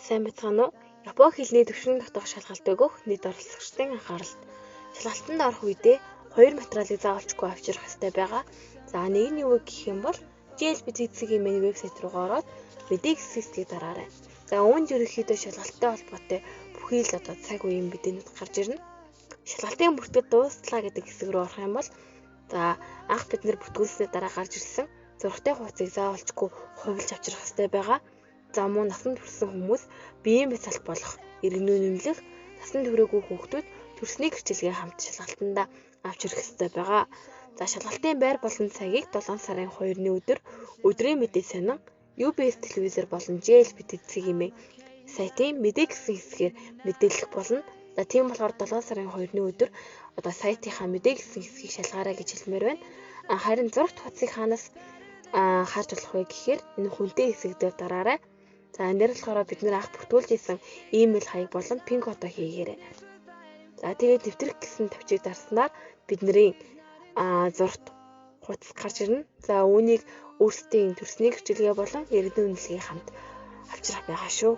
Сайн байцгаана уу? Япон хэлний түвшин дотоох шалгалт өгөх нийт оролцогчдын анхааралд. Шалгалтанд орох үедээ хоёр материалыг заавалчгүй авчрах ёстой байгаа. За, нэг нь юу вэ гэх юм бол JLBTC-ийн миний вебсайт руу ороод мэдээ гэсэн хэсгийг дараарай. За, үүнд ерөнхийдөө шалгалттай холбоотой бүхий л одоо цаг үеийн мэдээнүүд гарч ирнэ. Шалгалтын бүртгэл дуустлаа гэдэг хэсэг рүү орох юм бол, за, анх бид нэр бүртгүүлснээр дараа гарч ирсэн зурагтай хуудсыг заавалчгүй хувилж авчрах ёстой байгаа. За, мөн насанд хүрсэн хүмүүс биеийн бяцалт болох иргэнүү нэмлэх, насанд хүрээгүй хүүхдүүд төрсний гэрчилгээ хамт шалгалтандаа авч ирэх ёстой байгаа. За, шалгалтын байр болон цагийг 7 сарын 2-ны өдөр өдрийн мэдээ сонин UBS телевизээр болон JLBTC хэмээн сайтын мэдээ гэсэн хэсгээр мэдээлэх болно. За, тийм болохоор 7 сарын 2-ны өдөр одоо сайтынхаа мэдээ гэсэн хэсгийг шалгаарай гэж хэлмээр байна. Харин зурагт хуудсыг хаанаас харж болох вэ гэхээр энэ хүнтэй хэсэг дээр дараарай. За, энэ дээр болохоор бид нэр анх бүртгүүлж исэн имэйл хаяг болон пин кодоо хийгээрэй. За, тэгээд нэвтрэх гэсэн товчийг дарснаар бидний зурагт хуудас гарч ирнэ. За, үүнийг өөрсдийн төрсний гэрчилгээ болон иргэдийн үнэлгээ хамт авчрах байгаа шүү.